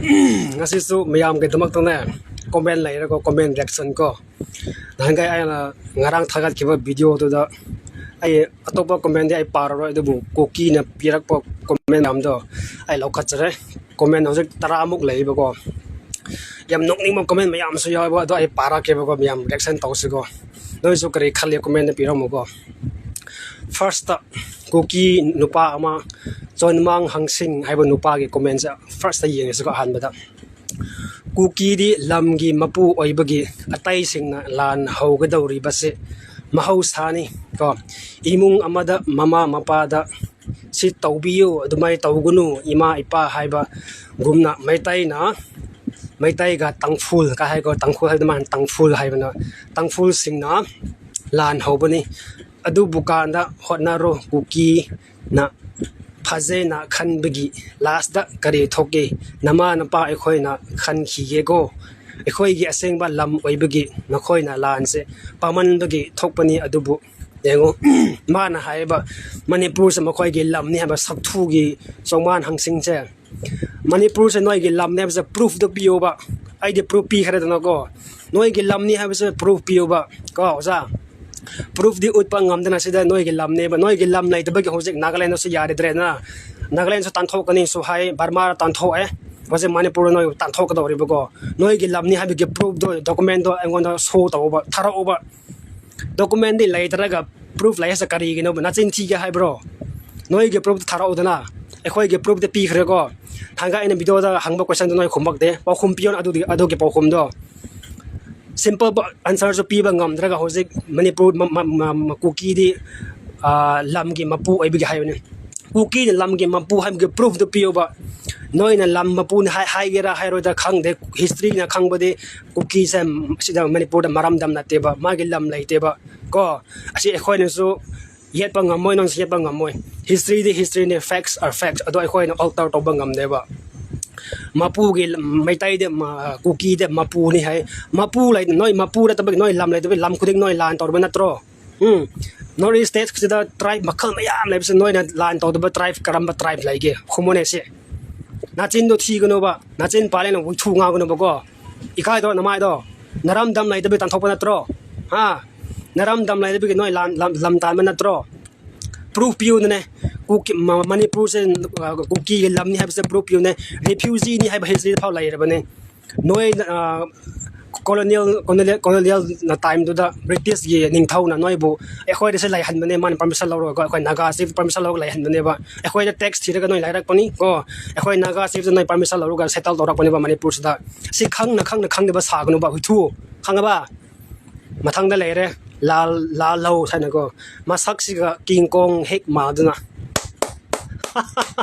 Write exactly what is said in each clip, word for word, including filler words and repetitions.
ꯉꯁꯤꯁꯨ ꯃꯌꯥꯝꯒꯤꯗꯃꯛꯇꯅꯦ, comment ꯂꯩꯔꯒ comment reaction ꯀꯣ, ꯅꯍꯥꯟꯈꯩ ꯑꯩꯅ ꯉꯔꯥꯡ ꯊꯥꯒꯠꯈꯤꯕ video ꯗꯨꯗ ꯑꯩ ꯑꯇꯣꯞꯄ comment ꯗꯤ ꯑꯩ ꯄꯥꯔꯔꯣꯏ, ꯑꯗꯨꯕꯨ ꯀꯨꯀꯤꯅ ꯄꯤꯔꯛꯄ comment ꯃꯌꯥꯝꯗꯣ ꯑꯩ ꯂꯧꯈꯠꯆꯔꯦ꯫ Comment ꯍꯧꯖꯤꯛ ꯇꯔꯥꯃꯨꯛ ꯂꯩꯌꯦꯕꯀꯣ, ꯌꯥꯝ ꯅꯣꯛꯅꯤꯡꯕ comment ꯃꯌꯥꯝꯁꯨ ꯌꯥꯎꯋꯦꯕ, ꯑꯗꯣ ꯑꯩ ꯄꯥꯔꯛꯀꯦꯕꯀꯣ, ꯃꯌꯥꯝ reaction ꯇꯧꯁꯤꯀꯣ꯫ ꯅꯣꯏꯁꯨ ꯀꯔꯤ ꯈꯜꯂꯤ comment ꯗ ꯄꯤꯔꯝꯃꯨꯀꯣ꯫ First ꯇ ꯀꯨꯀꯤ ꯅꯨꯄꯥ ꯑꯃ, ꯆꯣꯟꯃꯥꯡ ꯍꯪꯁꯤꯡ ꯍꯥꯏꯕ ꯅꯨꯄꯥꯒꯤ comment ꯁꯦ first ꯇ ꯌꯦꯡꯉꯁꯤꯀꯣ꯫ ꯑꯍꯥꯟꯕꯗ, ꯀꯨꯀꯤꯗꯤ ꯂꯝꯒꯤ ꯃꯄꯨ ꯑꯣꯏꯕꯒꯤ ꯑꯇꯩꯁꯤꯡꯅ ꯂꯥꯟ ꯍꯧꯒꯗꯧꯔꯤꯕꯁꯤ ꯃꯍꯧꯁꯥꯅꯤ ꯀꯣ꯫ ꯏꯃꯨꯡ ꯑꯃꯗ ꯃꯃꯥ ꯃꯄꯥꯗ "ꯁꯤ ꯇꯧꯕꯤꯌꯨ, ꯑꯗꯨꯃꯥꯏꯅ ꯇꯧꯒꯅꯨ, ꯏꯃꯥ ꯏꯄꯥ" ꯍꯥꯏꯕꯒꯨꯝꯅ ꯃꯩꯇꯩꯅ, ꯃꯩꯇꯩꯒ ꯇꯥꯡꯈꯨꯜ ꯀ ꯍꯥꯏꯀꯣ, ꯇꯥꯡꯈꯨꯜ ꯍꯥꯏꯕꯗ ꯃꯥꯅ ꯇꯥꯡꯈꯨꯜ ꯍꯥꯏꯕꯅ, ꯇꯥꯡꯈꯨꯜꯁꯤꯡꯅ ꯂꯥꯟ ꯍꯧꯕꯅꯤ꯫ ꯑꯗꯨꯕꯨ ꯀꯥꯟꯗ ꯍꯣꯠꯅꯔꯣ, ꯀꯨꯀꯤꯅ ꯐꯖꯩꯅ ꯈꯟꯕꯒꯤ last ꯇ ꯀꯔꯤ ꯊꯣꯛꯀꯦ? ꯅꯃꯥ ꯅꯄꯥ ꯑꯩꯈꯣꯏꯅ ꯈꯟꯈꯤꯒꯦꯀꯣ꯫ ꯑꯩꯈꯣꯏꯒꯤ ꯑꯁꯦꯡꯕ ꯂꯝ ꯑꯣꯏꯕꯒꯤ ꯅꯈꯣꯏꯅ ꯂꯥꯟꯁꯦ ꯄꯥꯝꯃꯟꯕꯒꯤ ꯊꯣꯛꯄꯅꯤ꯫ ꯑꯗꯨꯕꯨ ꯌꯦꯡꯉꯣ, ꯃꯥꯅ ꯍꯥꯏꯌꯦꯕ, ꯃꯅꯤꯄꯨꯔꯁꯦ ꯃꯈꯣꯏꯒꯤ ꯂꯝꯅꯤ ꯍꯥꯏꯕ ꯁꯛꯊꯨꯒꯤ ꯆꯣꯡꯃꯥꯟ ꯍꯪꯁꯤꯡꯁꯦ꯫ ꯃꯅꯤꯄꯨꯔꯁꯦ ꯅꯣꯏꯒꯤ ꯂꯝꯅꯦ ꯍꯥꯏꯕꯁꯦ proof ꯇꯣ ꯄꯤꯌꯣꯕ꯫ ꯑꯩꯗꯤ proof ꯄꯤꯈ꯭ꯔꯦꯗꯅꯀꯣ꯫ ꯅꯣꯏꯒꯤ ꯂꯝꯅꯤ ꯍꯥꯏꯕꯁꯦ proof ꯄꯤꯌꯣꯕ ꯀꯣ ꯑꯣꯖꯥ꯫ Proof ꯇꯤ ꯎꯠꯄ ꯉꯝꯗꯅ ꯁꯤꯗ ꯅꯣꯏꯒꯤ ꯂꯝꯅꯦꯕ꯫ ꯅꯣꯏꯒꯤ ꯂꯝ ꯂꯩꯇꯕꯒꯤ ꯍꯧꯖꯤꯛ ꯅꯥꯒꯥꯂꯦꯟꯗꯁꯨ ꯌꯥꯔꯗ꯭ꯔꯦꯅ꯫ ꯅꯥꯒꯥꯂꯦꯟꯁꯨ ꯇꯥꯟꯊꯣꯛꯀꯅꯤꯁꯨ ꯍꯥꯏ, ꯕꯔꯃꯥꯗ ꯇꯥꯟꯊꯣꯛꯑꯦ꯫ ꯍꯧꯖꯤꯛ ꯃꯅꯤꯄꯨꯔꯗ ꯅꯣꯏ ꯇꯥꯟꯊꯣꯛꯀꯗꯧꯔꯤꯕꯀꯣ꯫ ꯅꯣꯏꯒꯤ ꯂꯝꯅꯤ ꯍꯥꯏꯕꯒꯤ proof ꯇꯣ, document ꯇꯣ ꯑꯩꯉꯣꯟꯗ show ꯇꯧꯕ, ꯊꯥꯔꯛꯎꯕ꯫ Document ꯇꯤ ꯂꯩꯇ꯭ꯔꯒ proof ꯂꯩ ꯍꯥꯏꯁꯦ ꯀꯔꯤꯒꯤꯅꯣꯕ? ꯅꯆꯤꯟ ꯊꯤꯒꯦ ꯍꯥꯏꯕ꯭ꯔꯣ? ꯅꯣꯏꯒꯤ proof ꯊꯥꯔꯛꯎꯗꯅ꯫ ꯑꯩꯈꯣꯏꯒꯤ proof ꯇꯤ ꯄꯤꯈ꯭ꯔꯦꯀꯣ꯫ ꯊꯥꯡꯒ ꯑꯩꯅ video ꯗ ꯍꯪꯕ question ꯗꯣ ꯅꯣꯏ ꯈꯨꯝꯃꯛꯇꯦ꯫ ꯄꯥꯎꯈꯨꯝ ꯄꯤꯌꯣꯅ ꯑꯗꯨꯗꯤ, ꯑꯗꯨꯒꯤ ꯄꯥꯎꯈꯨꯝꯗꯣ꯫ Simple answer ꯁꯨ ꯄꯤꯕ ꯉꯝꯗ꯭ꯔꯒ ꯍꯧꯖꯤꯛ ꯃꯅꯤꯄꯨꯔ ꯃ-, ꯃ-, ꯃ-, ꯃ-, ꯀꯨꯀꯤꯗꯤ, ꯑꯥ, ꯂꯝꯒꯤ ꯃꯄꯨ ꯑꯣꯏꯕꯒꯤ ꯍꯥꯏꯕꯅꯤ꯫ ꯀꯨꯀꯤꯅ ꯂꯝꯒꯤ ꯃꯄꯨ ꯍꯥꯏꯕꯒꯤ proof ꯇꯨ ꯄꯤꯌꯣꯕ꯫ ꯅꯣꯏꯅ ꯂꯝ ꯃꯄꯨꯅꯤ ꯍꯥꯏ-, ꯍꯥꯏꯒꯦꯔꯥ ꯍꯥꯏꯔꯣꯏꯗ꯭ꯔꯥ ꯈꯪꯗꯦ꯫ History ꯅ ꯈꯪꯕꯗꯤ ꯀꯨꯀꯤꯁꯦ ꯁꯤꯗ ꯃꯅꯤꯄꯨꯔꯗ ꯃꯔꯝꯗꯝ ꯅꯠꯇꯦꯕ, ꯃꯥꯒꯤ ꯂꯝ ꯂꯩꯇꯦꯕ ꯀꯣ꯫ ꯑꯁꯤ ꯑꯩꯈꯣꯏꯅꯁꯨ ꯌꯦꯠꯄ ꯉꯝꯃꯣꯏ, ꯅꯪꯁꯨ ꯌꯦꯠꯄ ꯉꯝꯃꯣꯏ꯫ History ꯗꯤ history ꯅꯦ, facts are facts꯫ ꯑꯗꯣ ꯑꯩꯈꯣꯏꯅ alter ꯇꯧꯕ ꯉꯝꯗꯦꯕ꯫ ꯃꯄꯨꯒꯤ ꯂꯝ-, ꯃꯩꯇꯩꯗꯤ ꯃ-, ꯀꯨꯀꯤꯗꯤ ꯃꯄꯨꯅꯤ ꯍꯥꯏ꯫ ꯃꯄꯨ ꯂꯩ-, ꯅꯣꯏ ꯃꯄꯨ ꯅꯠꯇꯕꯒꯤ, ꯅꯣꯏ ꯂꯝ ꯂꯩꯇꯕꯒꯤ ꯂꯝ ꯈꯨꯗꯤꯡ ꯅꯣꯏ ꯂꯥꯟ ꯇꯧꯔꯕ ꯅꯠꯇ꯭ꯔꯣ? ꯎꯝ꯫ North East state ꯁꯤꯗ tribe ꯃꯈꯜ ꯃꯌꯥꯝ ꯂꯩꯕꯁꯦ ꯅꯣꯏꯅ ꯂꯥꯟ ꯇꯧꯗꯕ tribe ꯀꯔꯝꯕ tribe ꯂꯩꯒꯦ? ꯈꯨꯝꯃꯨꯅꯦ ꯁꯤ꯫ ꯅꯥꯆꯤꯟꯗꯣ ꯊꯤꯒꯅꯣꯕ, ꯅꯥꯆꯤꯟ ꯄꯥꯜꯂꯦꯅ ꯋꯨꯏꯊꯨ ꯉꯥꯡꯒꯅꯣꯕꯀꯣ꯫ ꯏꯀꯥꯏꯗ꯭ꯔꯣ ꯅꯃꯥꯏꯗꯣ? ꯅꯔꯝꯗꯝ ꯂꯩꯇꯕꯒꯤ ꯇꯥꯟꯊꯣꯛꯄ ꯅꯠꯇ꯭ꯔꯣ? ꯍꯥ? ꯅꯔꯝꯗꯝ ꯂꯩꯇꯕꯒꯤ ꯅꯣꯏ ꯂꯥꯟ-, ꯂꯝ, ꯂꯝ ꯇꯥꯟꯕ ꯅꯠꯇ꯭ꯔꯣ? ꯄ꯭ꯔꯨꯐ ꯄꯤꯌꯨꯅꯅꯦ꯫ ꯀꯨꯀꯤ-, ꯃ-, ꯃꯅꯤꯄꯨꯔꯁꯦ, ꯑ, ꯀꯨꯀꯤꯒꯤ ꯂꯝꯅꯤ ꯍꯥꯏꯕꯁꯦ ꯄ꯭ꯔꯨꯐ ꯄꯤꯌꯨꯅꯦ꯫ ꯔꯤꯐ꯭ꯌꯨꯖꯤꯅꯤ ꯍꯥꯏꯕ ꯍꯤꯁꯇ꯭ꯔꯤꯗ ꯐꯥꯎ ꯂꯩꯔꯕꯅꯦ꯫ ꯅꯣꯏ, ꯑ, ꯀꯣꯂꯣꯅꯤꯌꯦꯜ, ꯀꯣꯂꯣꯅꯤꯌꯦꯜ, ꯀꯣꯂꯣꯅꯤꯌꯦꯜꯅ ꯇꯥꯏꯝꯗꯨꯗ ꯕ꯭ꯔꯤꯇꯤꯁꯀꯤ ꯅꯤꯡꯊꯧꯅ ꯅꯣꯏꯕꯨ ꯑꯩꯈꯣꯏꯗꯁꯨ ꯂꯩꯍꯟꯕꯅꯦ, ꯃꯥꯅ ꯄꯔꯃꯤꯁꯟ ꯂꯧꯔꯒ, ꯑꯩꯈꯣꯏ ꯅꯥꯒꯥꯁꯤ ꯄꯔꯃꯤꯁꯟ ꯂꯧꯔꯒ ꯂꯩꯍꯟꯕꯅꯦꯕ꯫ ꯑꯩꯈꯣꯏꯗ ꯇꯦꯛꯁ ꯊꯤꯔꯒ ꯅꯣꯏ ꯂꯩꯔꯛꯄꯅꯤ ꯀꯣ꯫ ꯑꯩꯈꯣꯏ ꯅꯥꯒꯥꯁꯤꯗ ꯅꯣꯏ ꯄꯔꯃꯤꯁꯟ ꯂꯧꯔꯒ ꯁꯦꯇꯜ ꯇꯧꯔꯛꯄꯅꯦꯕ ꯃꯅꯤꯄꯨꯔꯁꯤꯗ꯫ ꯁꯤ ꯈꯪꯅ ꯈꯪꯅ ꯈꯪꯗꯕ ꯁꯥꯒꯅꯨꯕ ꯍꯨꯏꯊꯨ, ꯈꯪꯉꯕ? ꯃꯊꯪꯗ ꯂꯩꯔꯦ ꯂꯥꯜ, ꯂꯥꯜ ꯂꯧ ꯍꯥꯏꯅꯀꯣ꯫ ꯃꯁꯛꯁꯤꯒ ꯀꯤꯡ ꯀꯣꯡ ꯍꯦꯛ ꯃꯥꯟꯗꯨꯅ꯫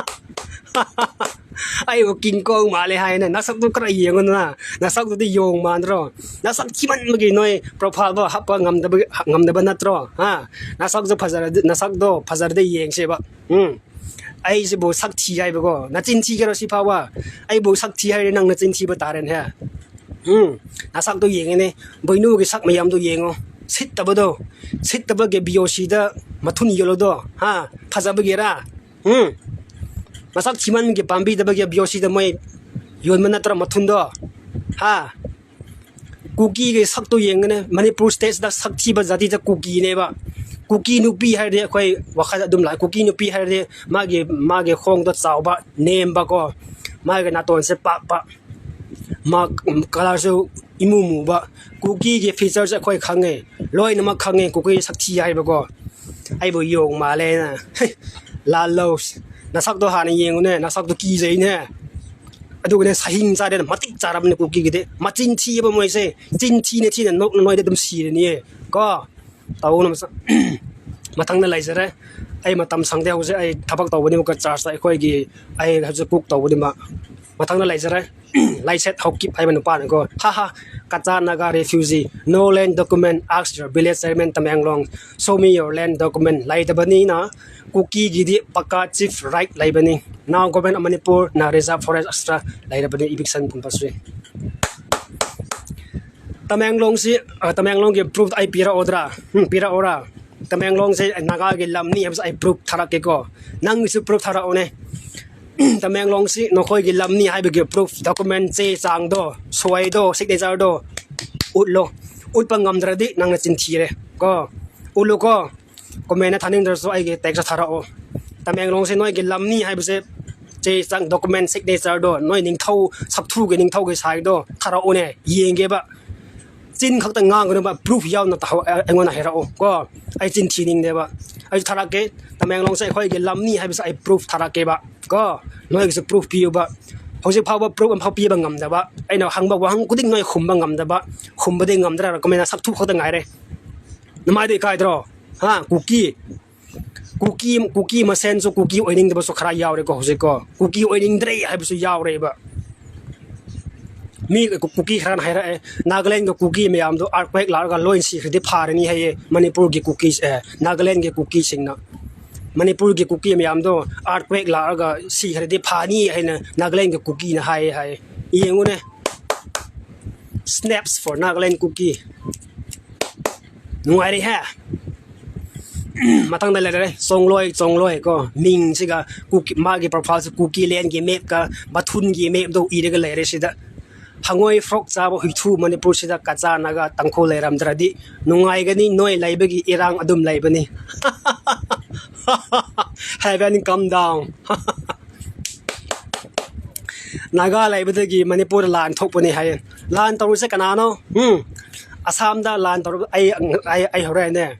ꯑꯩꯕꯨ ꯀꯤꯡ ꯀꯣꯡ ꯃꯥꯜꯂꯦ ꯍꯥꯏꯅ꯫ ꯅꯁꯛꯇꯨ ꯈꯔ ꯌꯦꯡꯉꯨꯗꯅ꯫ ꯅꯁꯛꯇꯨꯗꯤ ꯌꯣꯡ ꯃꯥꯟꯗ꯭ꯔꯣ? ꯅꯁꯛ ꯊꯤꯃꯟꯕꯒꯤ ꯅꯣꯏ ꯄ꯭ꯔꯣꯐꯥꯏꯜꯗꯣ ꯍꯥꯞꯄ ꯉꯝꯗꯕ, ꯉꯝꯗꯕ ꯅꯠꯇ꯭ꯔꯣ? ꯍꯥ? ꯅꯁꯛꯇꯣ ꯐꯖꯔꯗꯤ, ꯅꯁꯛꯇꯣ ꯐꯖꯔꯗꯤ ꯌꯦꯡꯁꯦꯕ꯫ ꯎꯝ꯫ ꯑꯩꯁꯤꯕꯨ ꯁꯛ ꯊꯤ ꯍꯥꯏꯕꯀꯣ? ꯅꯆꯤꯟ ꯊꯤꯒꯦꯔꯣ ꯁꯤ ꯐꯥꯎꯕ? ꯑꯩꯕꯨ ꯁꯛ ꯊꯤ ꯍꯥꯏꯔꯗꯤ ꯅꯪ ꯅꯆꯤꯟ ꯊꯤꯕ ꯇꯥꯔꯦꯅꯦ꯫ ꯎꯝ, ꯅꯁꯛꯇꯣ ꯌꯦꯡꯉꯦꯅꯦ, ꯕꯣꯏꯅꯨꯒꯤ ꯁꯛ ꯃꯌꯥꯝꯗꯣ ꯌꯦꯡꯉꯣ꯫ ꯁꯤꯠꯇꯕꯗꯣ, ꯁꯤꯠꯇꯕꯒꯤ ꯕꯤ ꯑꯣ ꯁꯤꯗ ꯃꯊꯨꯟ ꯌꯣꯜꯂꯣꯗꯣ, ꯍꯥ? ꯐꯖꯕꯒꯤꯔꯥ? ꯎꯝ, ꯃꯁꯛ ꯊꯤꯃꯟꯒꯤ ꯄꯥꯝꯕꯤꯗꯕꯒꯤ ꯕꯤ ꯑꯣ ꯁꯤꯗ ꯃꯣꯏ ꯌꯣꯟꯕ ꯅꯠꯇ꯭ꯔꯣ ꯃꯊꯨꯟꯗꯣ? ꯍꯥ? ꯀꯨꯀꯤꯒꯤ ꯁꯛꯇꯣ ꯌꯦꯡꯒꯅꯦ, ꯃꯅꯤꯄꯨꯔ ꯁ꯭ꯇꯦꯠꯁꯤꯗ ꯁꯛ ꯊꯤꯕ ꯖꯥꯇꯤꯗ ꯀꯨꯀꯤꯅꯦꯕ꯫ ꯀꯨꯀꯤ ꯅꯨꯄꯤ ꯍꯥꯏꯔꯗꯤ ꯑꯩꯈꯣꯏ ꯋꯥꯈꯜ ꯑꯗꯨꯝ ꯂꯥꯛꯑꯦ꯫ ꯀꯨꯀꯤ ꯅꯨꯄꯤ ꯍꯥꯏꯔꯗꯤ ꯃꯥꯒꯤ, ꯃꯥꯒꯤ ꯈꯣꯡꯗꯣ ꯆꯥꯎꯕ, ꯅꯦꯝꯕꯀꯣ, ꯃꯥꯒꯤ ꯅꯥꯇꯣꯟꯁꯦ ꯄꯥꯛꯄ, ꯃꯥ ꯀꯂꯔꯁꯨ ꯏꯃꯨ ꯃꯨꯕ꯫ ꯀꯨꯀꯤꯒꯤ ꯐꯤꯆꯔꯁꯦ ꯑꯩꯈꯣꯏ ꯈꯪꯉꯦ, ꯂꯣꯏꯅꯃꯛ ꯈꯪꯉꯦ ꯀꯨꯀꯤ ꯁꯛꯊꯤ ꯍꯥꯏꯕꯀꯣ꯫ ꯑꯩꯕꯨ ꯌꯣꯡ ꯃꯥꯜꯂꯦꯅ꯫ ꯍꯩ, ꯂꯥꯜꯂꯧ, ꯅꯁꯛꯇꯣ ꯍꯥꯟꯅ ꯌꯦꯡꯉꯨꯅꯦ, ꯅꯁꯛꯇꯣ ꯀꯤꯖꯩꯅꯦ꯫ ꯑꯗꯨꯒꯅꯦ ꯁꯍꯤꯡ ꯆꯥꯔꯦꯅ ꯃꯇꯤꯛ ꯆꯥꯔꯕꯅꯦ ꯀꯨꯀꯤꯒꯤꯗꯤ꯫ ꯃꯆꯤꯟ ꯊꯤꯌꯦꯕ ꯃꯣꯏꯁꯦ, ꯆꯤꯟ ꯊꯤꯅ ꯊꯤꯅ ꯅꯣꯛꯅ ꯅꯣꯏꯗ ꯑꯗꯨꯝ ꯁꯤꯔꯅꯤꯌꯦ ꯀꯣ꯫ ꯇꯧꯅ ꯃꯊꯪꯗ ꯂꯩꯖꯔꯦ꯫ ꯑꯩ ꯃꯇꯝ ꯁꯪꯗꯦ ꯍꯧꯖꯤꯛ, ꯑꯩ ꯊꯕꯛ ꯇꯧꯕꯅꯤꯕꯀꯣ, ꯆꯥꯔꯖꯇ ꯑꯩꯈꯣꯏꯒꯤ, ꯑꯩ ꯍꯧꯖꯤꯛ ꯀꯨꯛ ꯇꯧꯕꯅꯤꯕ꯫ ꯃꯊꯪꯗ ꯂꯩꯖꯔꯦ꯫ ꯂꯥꯏꯁꯦꯠ ꯍꯧꯀꯤꯞ ꯍꯥꯏꯕ ꯅꯨꯄꯥꯅꯀꯣ, "ꯍꯥ ꯍꯥ, Kacha Naga refugee, no land document, ask your village chairman Tamenglong, show me your land document." ꯂꯩꯇꯕꯅꯤꯅ ꯀꯨꯀꯤꯒꯤꯗꯤ ꯄꯀꯥ chief right ꯂꯩꯕꯅꯤ꯫ Now government of Manipur ꯅ reserve forest extra ꯂꯩꯔꯕꯅꯤ, eviction compulsory꯫ ꯇꯃꯦꯡꯂꯣꯡꯁꯤ, ꯑ, ꯇꯃꯦꯡꯂꯣꯡꯒꯤ ꯄ꯭ꯔꯨꯐ ꯑꯩ ꯄꯤꯔꯛꯑꯣꯗ꯭ꯔꯥ? ꯎꯝ, ꯄꯤꯔꯛꯑꯣꯔꯥ? ꯇꯃꯦꯡꯂꯣꯡꯁꯦ ꯅꯥꯒꯥꯒꯤ ꯂꯝꯅꯤ ꯍꯥꯏꯕꯁꯦ ꯑꯩ ꯄ꯭ꯔꯨꯐ ꯊꯥꯔꯛꯀꯦꯀꯣ꯫ ꯅꯪꯒꯤꯁꯨ ꯄ꯭ꯔꯨꯐ ꯊꯥꯔꯛꯑꯣꯅꯦ꯫ ꯇꯃꯦꯡꯂꯣꯡꯁꯤ ꯅꯈꯣꯏꯒꯤ ꯂꯝꯅꯤ ꯍꯥꯏꯕꯒꯤ proof, document, ꯆꯦ ꯆꯥꯡꯗꯣ, ꯁꯣꯏꯗꯣ, signatureꯗꯣ ꯎꯠꯂꯣ꯫ ꯎꯠꯄ ꯉꯝꯗ꯭ꯔꯗꯤ ꯅꯪꯅ ꯆꯤꯟꯊꯤꯔꯦ ꯀꯣ꯫ ꯎꯠꯂꯨꯀꯣ꯫ Commentꯇ ꯊꯥꯅꯤꯡꯗ꯭ꯔꯁꯨ ꯑꯩꯒꯤ textꯇ ꯊꯥꯔꯛꯑꯣ꯫ ꯇꯃꯦꯡꯂꯣꯡꯁꯦ ꯅꯣꯏꯒꯤ ꯂꯝꯅꯤ ꯍꯥꯏꯕꯁꯦ ꯆꯦ ꯆꯥꯡ, document, signatureꯗꯣ, ꯅꯣꯏ ꯅꯤꯡꯊꯧ, ꯁꯛꯊꯨꯒꯤ ꯅꯤꯡꯊꯧꯒꯤ ꯁꯥꯏꯗꯣ ꯊꯥꯔꯛꯑꯣꯅꯦ, ꯌꯦꯡꯒꯦꯕ꯫ ꯆꯤꯟ ꯈꯛꯇ ꯉꯥꯡꯒꯅꯨꯕ, proof ꯌꯥꯎꯅ ꯇꯥꯍꯧ-, ꯑꯩꯉꯣꯟꯗ ꯍꯥꯏꯔꯛꯑꯣ ꯀꯣ꯫ ꯑꯩ ꯆꯤꯟ ꯊꯤꯅꯤꯡꯗꯦꯕ꯫ ꯑꯩꯁꯨ ꯊꯥꯔꯛꯀꯦ, ꯇꯃꯦꯡꯂꯣꯡꯁꯦ ꯑꯩꯈꯣꯏꯒꯤ ꯂꯝꯅꯤ ꯍꯥꯏꯕꯁꯦ ꯑꯩ proof ꯊꯥꯔꯛꯀꯦꯕ ꯀꯣ꯫ ꯅꯣꯏꯒꯤꯁꯨ proof ꯄꯤꯌꯨꯕ꯫ ꯍꯧꯖꯤꯛ ꯐꯥꯎꯕ proof ꯑꯃꯐꯥꯎ ꯄꯤꯕ ꯉꯝꯗꯕ, ꯑꯩꯅ ꯍꯪꯕ ꯋꯥꯍꯪ ꯈꯨꯗꯤꯡ ꯅꯣꯏ ꯈꯨꯝꯕ ꯉꯝꯗꯕ, ꯈꯨꯝꯕꯗꯤ ꯉꯝꯗ꯭ꯔꯒ commentꯇ ꯁꯛꯊꯨ ꯈꯛꯇ ꯉꯥꯏꯔꯦ꯫ ꯅꯃꯥꯏꯗꯣ ꯏꯀꯥꯏꯗ꯭ꯔꯣ? ꯍꯥ, ꯀꯨꯀꯤ? ꯀꯨꯀꯤ, ꯀꯨꯀꯤ ꯃꯁꯦꯟꯁꯨ ꯀꯨꯀꯤ ꯑꯣꯏꯅꯤꯡꯗꯕꯁꯨ ꯈꯔ ꯌꯥꯎꯔꯦꯀꯣ ꯍꯧꯖꯤꯛꯀꯣ꯫ ꯀꯨꯀꯤ ꯑꯣꯏꯅꯤꯡꯗ꯭ꯔꯦ ꯍꯥꯏꯕꯁꯨ ꯌꯥꯎꯔꯦꯕ꯫ ꯃꯤ ꯀꯨ-, ꯀꯨꯀꯤ ꯈꯔꯅ ꯍꯥꯏꯔꯛꯑꯦ, "ꯅꯥꯒꯥꯂꯦꯟꯒ ꯀꯨꯀꯤ ꯃꯌꯥꯝꯗꯣ earthquake ꯂꯥꯛꯑꯒ ꯂꯣꯏ ꯁꯤꯈ꯭ꯔꯗꯤ ꯐꯥꯔꯅꯤ" ꯍꯥꯏꯌꯦ ꯃꯅꯤꯄꯨꯔꯒꯤ ꯀꯨꯀꯤ, ꯑꯦ, ꯅꯥꯒꯥꯂꯦꯟꯒꯤ ꯀꯨꯀꯤꯁꯤꯡꯅ꯫ "ꯃꯅꯤꯄꯨꯔꯒꯤ ꯀꯨꯀꯤ ꯃꯌꯥꯝꯗꯣ earthquake ꯂꯥꯛꯑꯒ ꯁꯤꯈ꯭ꯔꯗꯤ ꯐꯥꯅꯤ" ꯍꯥꯏꯅ ꯅꯥꯒꯥꯂꯦꯟꯒꯤ ꯀꯨꯀꯤꯅ ꯍꯥꯏꯌꯦ ꯍꯥꯏꯌꯦ꯫ ꯌꯦꯡꯉꯨꯅꯦ꯫ Snaps for Nagaland Kuki꯫ ꯅꯨꯡꯉꯥꯏꯔꯦꯍꯦ꯫ ꯃꯊꯪꯗ ꯂꯩꯔꯦ ꯆꯣꯡꯂꯣꯏ, ꯆꯣꯡꯂꯣꯏ ꯀꯣ, ꯃꯤꯡꯁꯤꯒ ꯀꯨꯀꯤ, ꯃꯥꯒꯤ profileꯁꯦ ꯀꯨꯀꯤꯂꯦꯟꯒꯤ mapꯀ ꯃꯊꯨꯟꯒꯤ mapꯇꯣ ꯏꯔꯒ ꯂꯩꯔꯦ ꯁꯤꯗ꯫ ꯍꯉꯣꯏ frog ꯆꯥꯕ ꯍꯨꯏꯊꯨ ꯃꯅꯤꯄꯨꯔꯁꯤꯗ ꯀꯆꯥ ꯅꯥꯒꯥ ꯇꯥꯡꯈꯨꯜ ꯂꯩꯔꯝꯗ꯭ꯔꯗꯤ ꯅꯨꯡꯉꯥꯏꯒꯅꯤ, ꯅꯣꯏ ꯂꯩꯕꯒꯤ ꯏꯔꯥꯡ ꯑꯗꯨꯝ ꯂꯩꯕꯅꯤ꯫ Heaven come down꯫ ꯅꯥꯒꯥ ꯂꯩꯕꯗꯒꯤ ꯃꯅꯤꯄꯨꯔꯗ ꯂꯥꯟ ꯊꯣꯛꯄꯅꯤ ꯍꯥꯏꯌꯦ꯫ ꯂꯥꯟ ꯇꯧꯔꯤꯁꯦ ꯀꯅꯥꯅꯣ? ꯎꯝ? ꯑꯁꯥꯝꯗ ꯂꯥꯟ ꯇꯧꯔ-, ꯑꯩ, ꯑꯩ, ꯑꯩ ꯍꯧꯔꯛꯑꯅꯦ꯫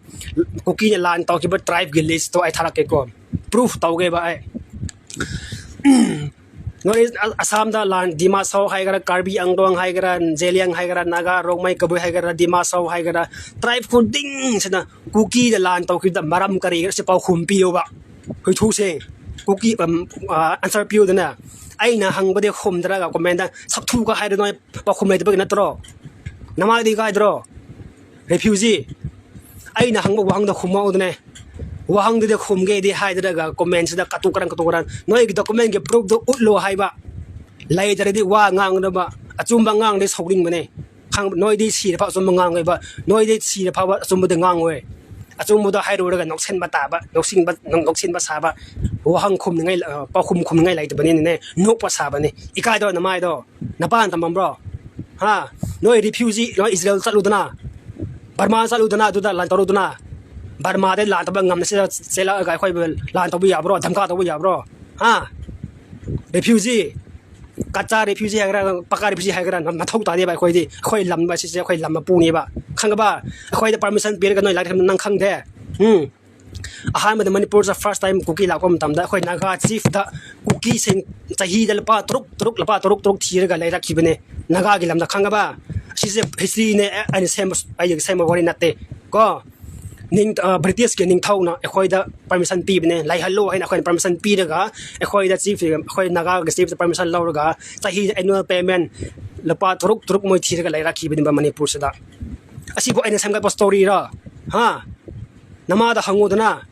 ꯀꯨꯀꯤꯅ ꯂꯥꯟ ꯇꯧꯈꯤꯕ tribeꯀꯤ listꯇꯣ ꯑꯩ ꯊꯥꯔꯛꯀꯦꯀꯣ꯫ Proof ꯇꯧꯒꯦꯕ ꯑꯩ꯫ North East ꯑ-, ꯑꯁꯥꯝꯗ ꯂꯥꯟ, ꯗꯤꯃꯥꯁꯥꯎ ꯍꯥꯏꯒꯦꯔꯥ, ꯀꯥꯔꯕꯤ ꯑꯪꯗꯣꯡ ꯍꯥꯏꯒꯦꯔꯥ, ꯖꯦꯂꯤꯌꯥꯡ ꯍꯥꯏꯒꯦꯔꯥ, ꯅꯥꯒꯥ, ꯔꯣꯡꯃꯩ, ꯀꯕꯨꯏ ꯍꯥꯏꯒꯦꯔꯥ, ꯗꯤꯃꯥꯁꯥꯎ ꯍꯥꯏꯒꯦꯔꯥ, tribe ꯈꯨꯗꯤꯡꯁꯤꯅ ꯀꯨꯀꯤꯗ ꯂꯥꯟ ꯇꯧꯈꯤꯕꯗ ꯃꯔꯝ ꯀꯔꯤꯒꯤꯔ ꯁꯤ ꯄꯥꯎꯈꯨꯝ ꯄꯤꯌꯣꯕ꯫ ꯍꯨꯏꯊꯨꯁꯦ, ꯀꯨꯀꯤ, ꯎꯝ, ꯑ, answer ꯄꯤꯌꯨꯗꯅ꯫ ꯑꯩꯅ ꯍꯪꯕꯗꯤ ꯈꯨꯝꯗ꯭ꯔꯒ commentꯇ ꯁꯛꯊꯨꯒ ꯍꯥꯏꯔ ꯅꯣꯏ ꯄꯥꯎꯈꯨꯝ ꯂꯩꯇꯕꯒꯤ ꯅꯠꯇ꯭ꯔꯣ? ꯅꯃꯥꯏꯗꯤ ꯀꯥꯏꯗ꯭ꯔꯣ? Refugee꯫ ꯑꯩꯅ ꯍꯪꯕ ꯋꯥꯍꯪꯗ ꯈꯨꯝꯃꯛꯎꯗꯅꯦ꯫ ꯋꯥꯍꯪꯗꯨꯗ ꯈꯨꯝꯒꯦꯗꯤ ꯍꯥꯏꯗ꯭ꯔꯒ commentꯁꯤꯗ ꯀꯇꯨ ꯀꯔꯟ, ꯀꯇꯨ ꯀꯔꯟ꯫ ꯅꯣꯏꯒꯤ documentꯀꯤ proofꯇꯣ ꯎꯠꯂꯣ ꯍꯥꯏꯕ꯫ ꯂꯩꯇ꯭ꯔꯗꯤ ꯋꯥ ꯉꯥꯡꯅꯕ꯫ ꯑꯆꯨꯝꯕ ꯉꯥꯡꯗꯤ ꯁꯥꯎꯅꯤꯡꯕꯅꯦ꯫ ꯈꯪ-, ꯅꯣꯏꯗꯤ ꯁꯤꯔ ꯐꯥꯎ ꯑꯆꯨꯝꯕ ꯉꯥꯡꯉꯣꯏꯕ꯫ ꯅꯣꯏꯗꯤ ꯁꯤꯔ ꯐꯥꯎꯕ ꯑꯆꯨꯝꯕꯗꯤ ꯉꯥꯡꯉꯣꯏ꯫ ꯑꯆꯨꯝꯕꯗ ꯍꯥꯏꯔꯨꯔꯒ ꯅꯣꯛꯁꯤꯟꯕ ꯇꯥꯕ, ꯅꯣꯛꯁꯤꯟꯕ, ꯅꯣꯛꯁꯤꯟꯕ ꯁꯥꯕ꯫ ꯋꯥꯍꯪ ꯈꯨꯝꯅꯤꯡꯉꯥꯏ, ꯑ, ꯄꯥꯎꯈꯨꯝ ꯈꯨꯝꯅꯤꯡꯉꯥꯏ ꯂꯩꯇꯕꯅꯤꯅꯅꯦ, ꯅꯣꯛꯄ ꯁꯥꯕꯅꯤ꯫ ꯏꯀꯥꯏꯗ꯭ꯔꯣ ꯅꯃꯥꯏꯗꯣ? ꯅꯄꯥꯅ ꯇꯝꯃꯝꯕ꯭ꯔꯣ? ꯍꯥ? ꯅꯣꯏ refugee, ꯅꯣꯏ ꯏꯖꯔꯦꯜ ꯆꯠꯂꯨꯗꯅ, ꯕꯔꯃꯥ ꯆꯠꯂꯨꯗꯅ, ꯑꯗꯨꯗ ꯂꯥꯟ ꯇꯧꯔꯨꯗꯅ꯫ ꯕꯔꯃꯥꯗ ꯂꯥꯟ ꯇꯧꯕ ꯉꯝꯅ ꯁꯤꯗ ꯆꯦꯜꯂꯛꯑꯒ ꯑꯩꯈꯣꯏꯕꯨ ꯂꯥꯟ ꯇꯧꯕ ꯌꯥꯕ꯭ꯔꯣ? ꯙꯝꯀꯥ ꯇꯧꯕ ꯌꯥꯕ꯭ꯔꯣ? ꯍꯥ? Refugee, ꯀꯆꯥ refugee ꯍꯥꯏꯒꯦꯔꯥ, ꯄꯀꯥ refugee ꯍꯥꯏꯒꯦꯔꯥ, ꯅ-, ꯃꯊꯧ ꯇꯥꯗꯦꯕ꯫ ꯑꯩꯈꯣꯏꯗꯤ, ꯑꯩꯈꯣꯏ ꯂꯝ ꯑꯁꯤꯁꯦ ꯑꯩꯈꯣꯏ ꯂꯝ ꯃꯄꯨꯅꯦꯕ, ꯈꯪꯉꯕ? ꯑꯩꯈꯣꯏꯗ permission ꯄꯤꯔꯒ ꯅꯣꯏ ꯂꯥꯏꯔꯤꯛ ꯇꯝꯕ ꯅꯪ ꯈꯪꯗꯦ? ꯎꯝ꯫ ꯑꯍꯥꯟꯕꯗ ꯃꯅꯤꯄꯨꯔꯗ first time ꯀꯨꯀꯤ ꯂꯥꯛꯄ ꯃꯇꯝꯗ ꯑꯩꯈꯣꯏ ꯅꯥꯒꯥ chiefꯇ ꯀꯨꯀꯤꯁꯤꯡ ꯆꯍꯤꯗ ꯂꯨꯄꯥ ꯇꯔꯨꯛ ꯇꯔꯨꯛ, ꯂꯨꯄꯥ ꯇꯔꯨꯛ ꯇꯔꯨꯛ ꯊꯤꯔꯒ ꯂꯩꯔꯛꯈꯤꯕꯅꯦ ꯅꯥꯒꯥꯒꯤ ꯂꯝꯗ, ꯈꯪꯉꯕ? ꯑꯁꯤꯁꯦ historyꯅꯦ, ꯑꯦ, ꯑꯩꯅ ꯁꯦꯝꯕ, ꯑꯩꯅ ꯁꯦꯝꯕ ꯋꯥꯔꯤ ꯅꯠꯇꯦ ꯀꯣ꯫ ꯅꯤꯡ-, ꯑ, Britishꯀꯤ ꯅꯤꯡꯊꯧꯅ ꯑꯩꯈꯣꯏꯗ permission ꯄꯤꯕꯅꯦ, ꯂꯩꯍꯜꯂꯣ ꯍꯥꯏꯅ ꯑꯩꯈꯣꯏꯅ permission ꯄꯤꯔꯒ, ꯑꯩꯈꯣꯏꯗ chief, ꯑꯩꯈꯣꯏ ꯅꯥꯒꯥꯒꯤ chiefꯇ permission ꯂꯧꯔꯒ ꯆꯍꯤꯗ annual payment ꯂꯨꯄꯥ ꯇꯔꯨꯛ ꯇꯔꯨꯛ ꯃꯣꯏ ꯊꯤꯔꯒ ꯂꯩꯔꯛꯈꯤꯕꯅꯦꯕ ꯃꯅꯤꯄꯨꯔꯁꯤꯗ꯫ ꯑꯁꯤꯕꯨ ꯑꯩꯅ ꯁꯦꯝꯒꯠꯄ storyꯔꯣ? ꯍꯥ? ꯅꯃꯥꯗ ꯍꯪꯉꯨꯗꯅ,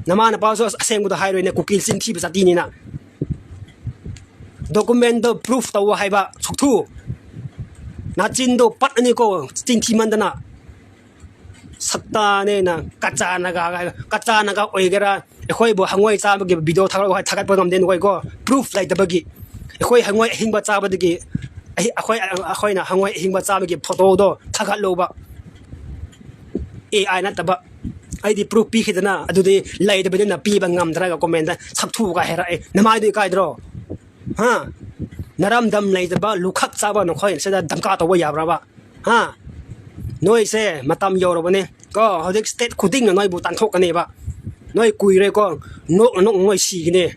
ꯅꯃꯥ ꯅꯄꯥꯁꯨ ꯑꯁ-, ꯑꯁꯦꯡꯕꯗꯣ ꯍꯥꯏꯔꯣꯏꯅꯦ, ꯀꯨꯀꯤ ꯆꯤꯟꯊꯤꯕ ꯖꯥꯇꯤꯅꯤꯅ꯫ Documentꯗꯣ proof ꯇꯧꯋꯣ ꯍꯥꯏꯕ, ꯁꯛꯊꯨ꯫ ꯅꯥꯆꯤꯟꯗꯣ ꯄꯠꯂꯅꯤꯀꯣ, ꯆꯤꯟꯊꯤꯃꯟꯗꯅ꯫ ꯁꯛꯇꯥꯅꯦꯅ, ꯀꯆꯥ ꯅꯥꯒꯥ ꯍꯥꯏ-, ꯀꯆꯥ ꯅꯥꯒꯥ ꯑꯣꯏꯒꯦꯔꯥ, ꯑꯩꯈꯣꯏꯕꯨ ꯍꯪꯉꯣꯏ ꯆꯥꯕꯒꯤ video ꯊꯥꯒꯠꯂꯛꯑꯣ ꯍꯥꯏ, ꯊꯥꯒꯠꯄ ꯉꯝꯗꯦ ꯅꯈꯣꯏꯀꯣ, proof ꯂꯩꯇꯕꯒꯤ꯫ ꯑꯩꯈꯣꯏ ꯍꯪꯉꯣꯏ ꯑꯍꯤꯡꯕ ꯆꯥꯕꯗꯒꯤ, ꯑꯍꯤ-, ꯑꯩꯈꯣꯏ, ꯑꯩꯈꯣꯏꯅ ꯍꯪꯉꯣꯏ ꯑꯍꯤꯡꯕ ꯆꯥꯕꯒꯤ photoꯗꯣ ꯊꯥꯒꯠꯂꯣꯕ꯫ AI ꯅꯠꯇꯕ꯫ ꯑꯩꯗꯤ proof ꯄꯤꯈꯤꯗꯅ, ꯑꯗꯨꯗꯤ ꯂꯩꯇꯕꯅꯤꯅ ꯄꯤꯕ ꯉꯝꯗ꯭ꯔꯒ commentꯇ ꯁꯛꯊꯨꯒ ꯍꯥꯏꯔꯛꯑꯦ꯫ ꯅꯃꯥꯏꯗꯨ ꯏꯀꯥꯏꯗ꯭ꯔꯣ? ꯍꯥ? ꯅꯔꯝꯗꯝ ꯂꯩꯇꯕ ꯂꯨꯈꯛ ꯆꯥꯕ ꯅꯈꯣꯏ ꯁꯤꯗ ꯙꯝꯀꯥ ꯇꯧꯕ ꯌꯥꯕ꯭ꯔꯕ? ꯍꯥ? ꯅꯣꯏꯁꯦ ꯃꯇꯝ ꯌꯧꯔꯕꯅꯦ ꯀꯣ, ꯍꯧꯖꯤꯛ state ꯈꯨꯗꯤꯡꯅ ꯅꯣꯏꯕꯨ ꯇꯥꯟꯊꯣꯛꯀꯅꯦꯕ꯫ ꯅꯣꯏ ꯀꯨꯏꯔꯦꯀꯣ, ꯅꯣꯛꯅ ꯅꯣꯛ ꯅꯣꯏ ꯁꯤꯒꯅꯤ꯫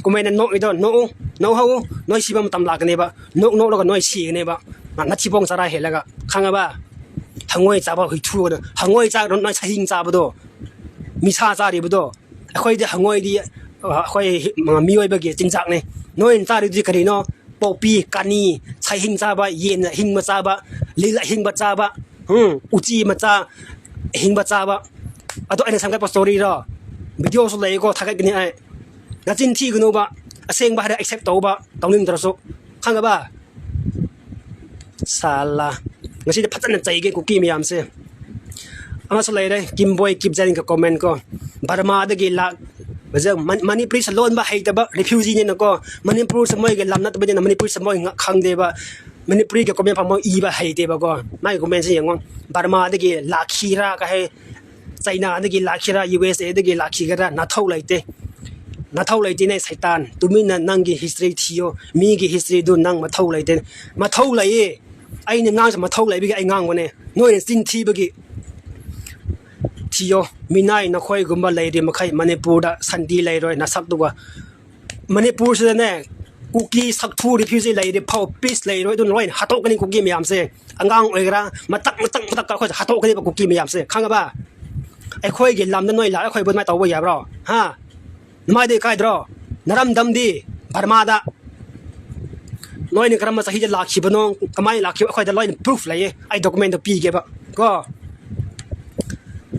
ꯀꯃꯥꯏꯅ ꯅꯣꯛꯏꯗꯣ? ꯅꯣꯛꯎ, ꯅꯣꯛꯍꯧꯎ, ꯅꯣꯏ ꯁꯤꯕ ꯃꯇꯝ ꯂꯥꯛꯀꯅꯦꯕ꯫ ꯅꯣꯛ ꯅꯣꯛꯂꯒ ꯅꯣꯏ ꯁꯤꯒꯅꯦꯕ꯫ ꯅ-, ꯅꯊꯤꯕꯣꯡ ꯆꯔꯥ ꯍꯦꯜꯂꯒ, ꯈꯪꯉꯕ? ꯍꯪꯉꯣꯏ ꯆꯥꯕ ꯍꯨꯏꯊꯨ, ꯍꯪꯉꯣꯏ ꯆꯥ-, ꯅꯣꯏ ꯁꯍꯤꯡ ꯆꯥꯕꯗꯣ, ꯃꯤꯁꯥ ꯆꯥꯔꯤꯕꯗꯣ, ꯑꯩꯈꯣꯏꯗꯤ ꯍꯪꯉꯣꯏꯗꯤ, ꯑ, ꯑꯩꯈꯣꯏ ꯍꯤ-, ꯃꯤꯑꯣꯏꯕꯒꯤ ꯆꯤꯟꯖꯥꯛꯅꯤ꯫ ꯅꯣꯏꯅ ꯆꯥꯔꯤꯗꯨꯗꯤ ꯀꯔꯤꯅꯣ? ꯄꯣꯛꯄꯤ, ꯀꯥꯅꯤ, ꯁꯥ ꯑꯍꯤꯡ ꯆꯥꯕ, ꯌꯦꯟ ꯑꯍꯤꯡꯕ ꯆꯥꯕ, ꯂꯤꯜ ꯑꯍꯤꯡꯕ ꯆꯥꯕ, ꯎꯝ, ꯎꯆꯤ ꯃꯆꯥ ꯑꯍꯤꯡꯕ ꯆꯥꯕ꯫ ꯑꯗꯣ ꯑꯩꯅ ꯁꯦꯝꯒꯠꯄ storyꯔꯣ? Videoꯁꯨ ꯂꯩꯀꯣ, ꯊꯥꯒꯠꯀꯅꯤ ꯑꯩ꯫ ꯅꯆꯤꯟ ꯊꯤꯒꯅꯨꯕ, ꯑꯁꯦꯡꯕ ꯍꯥꯏꯔ accept ꯇꯧꯕ, ꯇꯧꯅꯤꯡꯗ꯭ꯔꯁꯨ꯫ ꯈꯪꯉꯕ? ꯁꯥꯂꯥ꯫ ꯉꯁꯤꯗꯤ ꯐꯖꯅ ꯆꯩꯒꯦ ꯀꯨꯀꯤ ꯃꯌꯥꯝꯁꯦ꯫ ꯑꯃꯁꯨ ꯂꯩꯔꯦ, ꯀꯤꯝꯕꯣꯏ ꯀꯤꯞꯖꯦꯟꯒ comment ꯀꯣ꯫ ꯕꯔꯃꯥꯗꯒꯤ ꯂꯥꯛ-, ꯍꯧꯖꯤꯛ ꯃꯅꯤꯄꯨꯔꯤꯁꯦ ꯂꯣꯟꯕ ꯍꯩꯇꯕ ꯔꯤꯐ꯭ꯌꯨꯖꯤꯅꯤꯅꯀꯣ, ꯃꯅꯤꯄꯨꯔꯁꯦ ꯃꯣꯏꯒꯤ ꯂꯝ ꯅꯠꯇꯕꯅꯤꯅ ꯃꯅꯤꯄꯨꯔꯁꯦ ꯃꯣꯏ ꯈꯪꯗꯦꯕ꯫ ꯃꯅꯤꯄꯨꯔꯤꯒꯤ ꯀꯣꯃꯦꯟ ꯐꯥꯎ ꯃꯣꯏ ꯏꯕ ꯍꯩꯇꯦꯕꯀꯣ꯫ ꯃꯥꯒꯤ ꯀꯣꯃꯦꯟꯁꯦ ꯌꯦꯡꯉꯣ, ꯕꯔꯃꯥꯗꯒꯤ ꯂꯥꯛꯈꯤꯔꯥ ꯀꯩ ꯍꯥꯏ, ꯆꯩꯅꯥꯗꯒꯤ ꯂꯥꯛꯈꯤꯔꯥ, ꯌꯨ ꯑꯦꯁ ꯑꯦꯗꯒꯤ ꯂꯥꯛꯈꯤꯒꯗ꯭ꯔꯥ, ꯅꯊꯧ ꯂꯩꯇꯦ꯫ ꯅꯊꯧ ꯂꯩꯇꯦꯅꯦ ꯁꯩꯇꯥꯟ, ꯇꯨꯃꯤꯟꯅ ꯅꯪꯒꯤ ꯍꯤꯁꯇ꯭ꯔꯤ ꯊꯤꯌꯣ꯫ ꯃꯤꯒꯤ ꯍꯤꯁꯇ꯭ꯔꯤꯗꯨ ꯅꯪ ꯃꯊꯧ ꯂꯩꯇꯦ꯫ ꯃꯊꯧ ꯂꯩꯌꯦ꯫ ꯑꯩꯅ ꯉꯥꯡꯁꯦ ꯃꯊꯧ ꯂꯩꯕꯒꯤ ꯑꯩ ꯉꯥꯡꯕꯅꯦ꯫ ꯅꯣꯏꯅ ꯆꯤꯟ ꯊꯤꯕꯒꯤ꯫ ꯊꯤꯌꯣ, ꯃꯤꯅꯥꯏ ꯅꯈꯣꯏꯒꯨꯝꯕ ꯂꯩꯔꯤ ꯃꯈꯩ ꯃꯅꯤꯄꯨꯔꯗ ꯁꯥꯟꯇꯤ ꯂꯩꯔꯣꯏ꯫ ꯅꯁꯛꯇꯨꯒ ꯃꯅꯤꯄꯨꯔꯁꯤꯗꯅꯦ, ꯀꯨꯀꯤ ꯁꯛꯊꯨ ꯔꯤꯐ꯭ꯌꯨꯖꯤ ꯂꯩꯔꯤ ꯐꯥꯎ ꯄꯤꯁ ꯂꯩꯔꯣꯏ꯫ ꯑꯗꯨꯅ ꯂꯣꯏꯅ ꯍꯥꯠꯇꯣꯛꯀꯅꯤ ꯀꯨꯀꯤ ꯃꯌꯥꯝꯁꯦ꯫ ꯑꯉꯥꯡ ꯑꯣꯏꯒꯦꯔꯥ, ꯃꯇꯛ ꯃꯇꯛ ꯃꯇꯛ ꯑꯩꯈꯣꯏꯁꯦ ꯍꯥꯠꯇꯣꯛꯀꯅꯦꯕ ꯀꯨꯀꯤ ꯃꯌꯥꯝꯁꯦ, ꯈꯪꯉꯕ? ꯑꯩꯈꯣꯏꯒꯤ ꯂꯝꯗ ꯅꯣꯏ ꯂꯥꯛꯑꯒ ꯑꯩꯈꯣꯏꯕꯨ ꯑꯗꯨꯃꯥꯏꯅ ꯇꯧꯕ ꯌꯥꯕ꯭ꯔꯣ? ꯍꯥ? ꯅꯃꯥꯏꯗꯤ ꯀꯥꯏꯗ꯭ꯔꯣ? ꯅꯔꯝꯗꯝꯗꯤ ꯕꯔꯃꯥꯗ꯫ ꯅꯣꯏꯅ ꯀꯔꯝꯕ ꯆꯍꯤꯗ ꯂꯥꯛꯈꯤꯕꯅꯣ, ꯀꯃꯥꯏꯅ ꯂꯥꯛꯈꯤꯕ, ꯑꯩꯈꯣꯏꯗ ꯂꯣꯏꯅ ꯄ꯭ꯔꯨꯐ ꯂꯩꯌꯦ꯫ ꯑꯩ ꯗꯣꯀꯨꯃꯦꯟꯗꯣ ꯄꯤꯒꯦꯕ ꯀꯣ꯫